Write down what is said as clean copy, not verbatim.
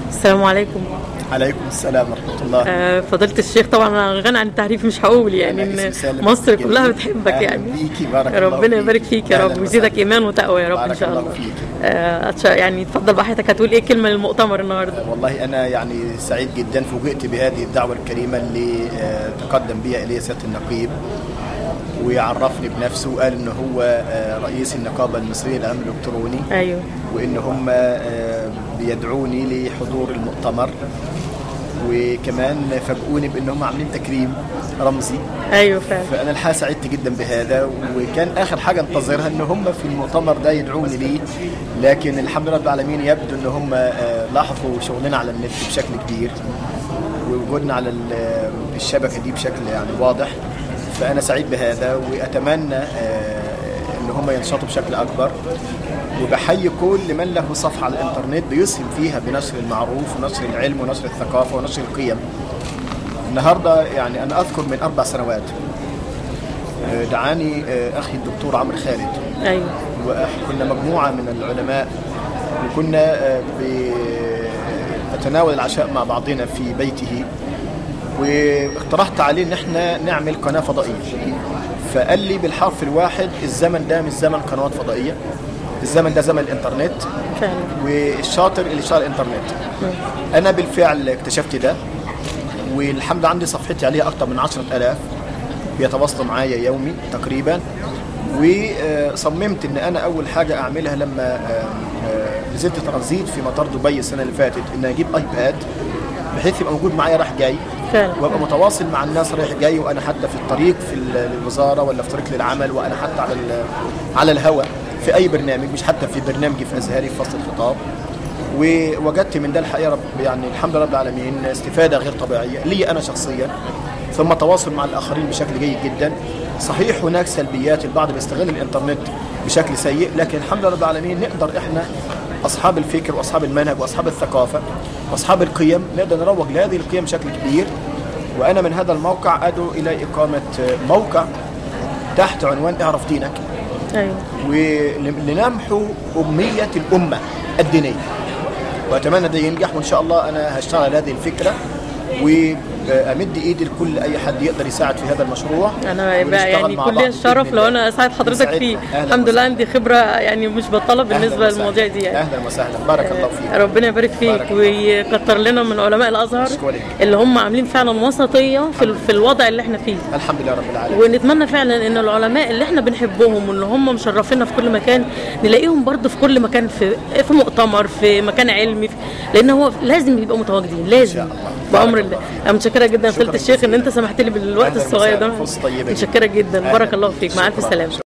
السلام عليكم. عليكم السلام ورحمة الله. فضيلة الشيخ طبعا غنى عن التعريف، مش هقول يعني ان مصر كلها بتحبك يعني. بيكي بارك الله ربنا يبارك فيك يا رب ويزيدك ايمان وتقوى يا رب ان شاء الله. يعني اتفضل بحياتك، هتقول ايه كلمة للمؤتمر النهارده؟ والله انا يعني سعيد جدا، فوجئت بهذه الدعوة الكريمة اللي تقدم بها الي سيادة النقيب ويعرفني بنفسه وقال ان هو رئيس النقابة المصرية للإعلام الالكتروني. ايوه. وان هم بيدعوني لحضور المؤتمر، وكمان فاجئوني بان هم عاملين تكريم رمزي. ايوه فعلا. فانا الحقيقة سعدت جدا بهذا، وكان اخر حاجة انتظرها ان هم في المؤتمر ده يدعوني ليه، لكن الحمد لله رب العالمين يبدو ان هم لاحظوا شغلنا على النت بشكل كبير ووجودنا على الشبكة دي بشكل يعني واضح. فأنا سعيد بهذا وأتمنى إن هم ينشطوا بشكل أكبر، وبحيي كل من له صفحة على الإنترنت بيسهم فيها بنشر المعروف ونشر العلم ونشر الثقافة ونشر القيم. النهاردة يعني أنا أذكر من 4 سنوات دعاني أخي الدكتور عمرو خالد. أيوة. وكنا مجموعة من العلماء وكنا بنتناول العشاء مع بعضنا في بيته، واقترحت عليه ان احنا نعمل قناة فضائية. فقال لي بالحرف الواحد الزمن ده مش زمن قنوات فضائية، الزمن ده زمن الانترنت فعلا، والشاطر اللي شغال الانترنت. انا بالفعل اكتشفت ده، والحمد لله عندي صفحتي عليها اكثر من 10,000 بيتواصلوا معايا يومي تقريبا. وصممت ان انا اول حاجة اعملها لما نزلت ترانزيت في مطار دبي السنة اللي فاتت ان اجيب iPad بحيث يبقى موجود معايا رايح جاي فعلا، وابقى متواصل مع الناس رايح جاي، وانا حتى في الطريق في الوزارة ولا في طريق للعمل، وانا حتى على الهواء في اي برنامج، مش حتى في برنامجي في ازهري في فصل الخطاب. ووجدت من ده الحقيقة رب يعني الحمد لله رب العالمين استفاده غير طبيعية لي انا شخصيا، ثم تواصل مع الاخرين بشكل جيد جدا. صحيح هناك سلبيات، البعض بيستغل الانترنت بشكل سيء، لكن الحمد لله رب العالمين نقدر احنا اصحاب الفكر واصحاب المنهج واصحاب الثقافة واصحاب القيم نقدر نروج لهذه القيم بشكل كبير. وانا من هذا الموقع ادعو الى اقامه موقع تحت عنوان اعرف دينك. ايوه. ولنمحو امية الامة الدينية، واتمنى ده ينجح، وان شاء الله انا هشتغل على هذه الفكرة وامد ايدي لكل اي حد يقدر يساعد في هذا المشروع. انا يعني كل الشرف لو انا اساعد حضرتك فيه. الحمد لله عندي خبره يعني مش بطاله بالنسبة للمواضيع دي يعني. اهلا وسهلا، بارك الله فيك. ربنا يبارك فيك ويكتر لنا من علماء الازهر اللي هم عاملين فعلا وسطية في الوضع اللي احنا فيه. الحمد لله رب العالمين. ونتمنى فعلا ان العلماء اللي احنا بنحبهم واللي هم مشرفينا في كل مكان نلاقيهم برضه في كل مكان، في مؤتمر، في مكان علمي، لان هو لازم يبقوا متواجدين، لازم بأمر الله. أنا متشكرة جدا فضيلة الشيخ إن أنت سمحت لي بالوقت الصغير ده. متشكرة جدا، بارك الله فيك، مع ألف سلامة.